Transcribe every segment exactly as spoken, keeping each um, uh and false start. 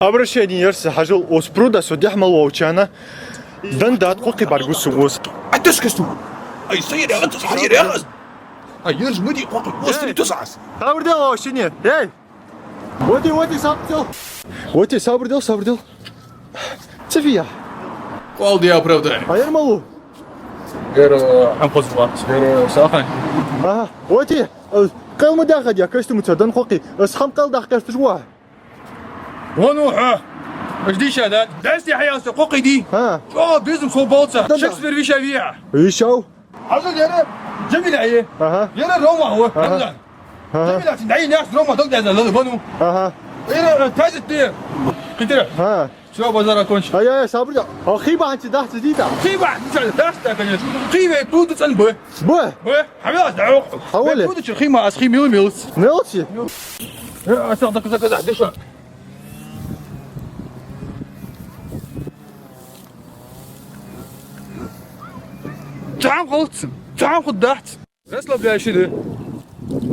Обращени яр са, хьажал, укх пруда со дехьа мел волча хана дӀа дӀакхокхий бӀаргагу сона укхаза. Ай, тас касту. Ай, сайр яхац, хьажар яхац. Ай, ераш ма дий кхокхий, устри тус аз. Сабар де, вообще не. Эй! Воти, воти, сабар де. Воти, сабар де, сабар де. Цу фу я? Кхол де оправдай. А ер малув? Ер, э, хӀама хоза вац. Ер, э, сахан. Ага, воти, э, кхел ма даха дехьа, костюм цо дӀакхокхий. Э, хӀама кхел даха кхесташ ва. Вон у хьо. Аш диша да? Дасти хьаял со кхокхий дий? ХӀа. Чо, безам хо болца. Да, да. Шекспир виша виа. Вишав? Хьажал, ер Джамиля я. Ага. Ер Рома ва. Ага. Рамзан. Ага. Джамиля, цин дай няш Рома дог деза лала вон у. Ага. Ер, э, тазит де. Хитра. ХӀа. Всё, базар окончен. Ай, ай, сабар де. А хий бахьан ци дахьца дита? Хий бахьан ци дахьца, конечно. Хий вай пруда цӀан ба. Ба? Ба? Хьавел аз дӀауху. Хьавел? Вай пруда чу хий ма, аз хий мила милц. Милци? Э, а сах дака, дака, дака, деша. Цхьан хулц, цхьан худ дахьц. Расслабляющий да.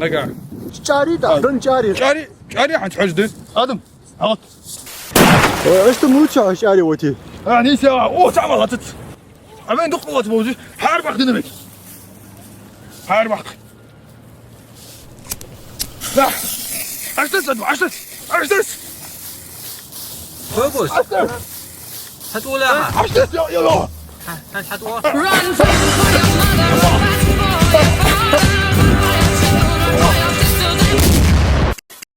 Нога. ЧӀари да, дӀа чӀари. ЧӀари, чӀари хьанца хьожа да. Адам, хьалат. Ой, аш ту муча чӀари воти. А, не сява. О, сама латат. А мен духлац бовзи. Хьарбах динамик. Хьарбах. Да. Аш тас, аш тас, аш тас. Хобус. Аш тас. Хатула. Аш тас, йо, йо, йо. Хатула. Run, run, run, run.